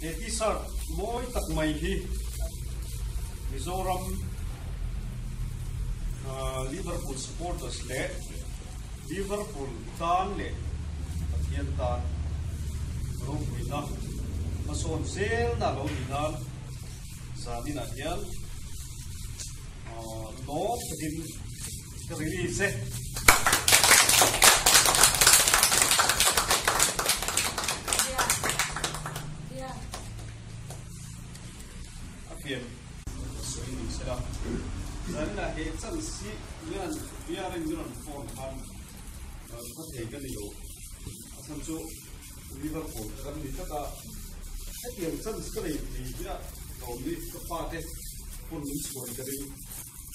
He T-shirt mawi tak mai hi Mizoram Liverpool supporters leh Liverpool tan leh Pathian tan ropuina hmasawn zelna lo ni nan zaninah hian lawm takin ka release e. A pian sawi ni sela. Zaninah he chance hi mian biarin min rawn phone khan ka thei ka ni lo. A chhan chu Liverpool ka kan ni tlat a, hetiang chance ka nei thei hi a tlawm ni ka fate pawn min chhuan ka ring.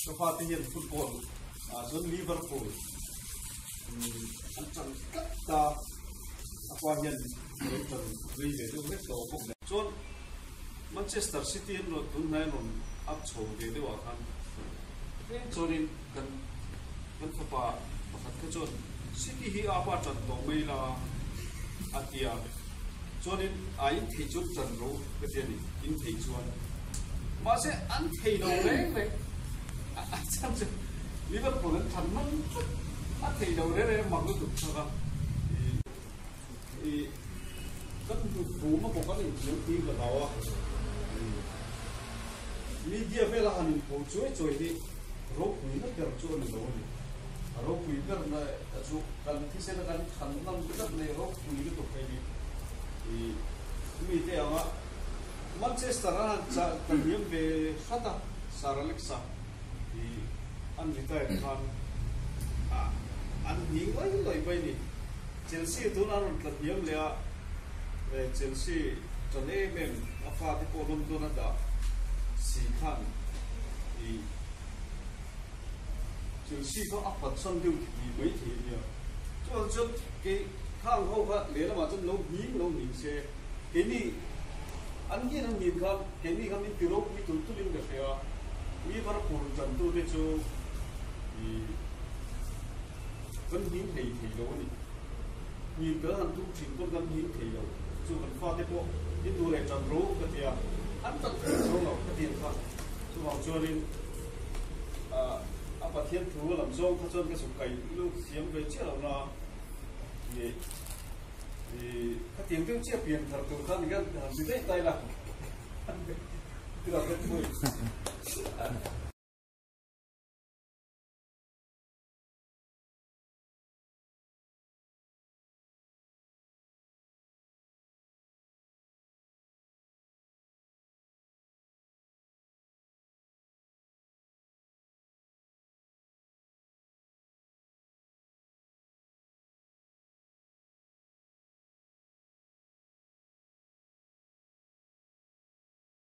Ka fate hian football ah chuan Liverpool an chang tlat ta, a pa hian lo chan rei ve deuh vek tawh bawk nen. Chuan Manchester City an rawn tun hnai an rawn up chho ve deuh ah khan tlem chuanin kan kan fapa pakhat kha chuan City hi a pa tan tawh mai la a ti a, chuanin a in thei chuan tan ro ka ti a ni, in thei chuan. Mahse an thei lo reng reng a chhan chu Liverpool an thlan man tlat a thei lo reng reng mak lutuk thlak a i kan hmu a bawk an inthiam tih ka hlau a media vela han inpho chuai chuai hi ropui na ber chu a ni lo a ni a ropui ber na chu kan thisen a kan than ngam tlat nei ropui lutuk hei hi i mite anga Manchester a han chah ta hniam ve hrat a, Sir Alex-a hi an retire khan an hning mai mai mai a ni. Chelsea tun an rawn tla hniam leh a, Chelsea ṭan em em a fate pawh London a dah si khan i Chelsea kha a phatsan deuh thei mai thei a nia. Chuvang chuan kei khang ho kha lehlamah chuan lo hning lo hning se. Keini, an hian an nin khan keini kha min ti ropui tul tulin ka hria a, Liverpool tantute chu ih kan hning thei thei lo a ni. Hnin kan han tum thin pawn kan hning thei lo, chu kan fate pawh in duh leh tan ro ka ti a, an tan thei chuang lo ka ti ang kha. Chuvang chuanin ah a Pathian thu a lam zawng kha chuan ka zuk kai lut thiam ve chiah lo na ih. Khatiang deuh chiah pian thar tur khan hian han ti daih ta ila.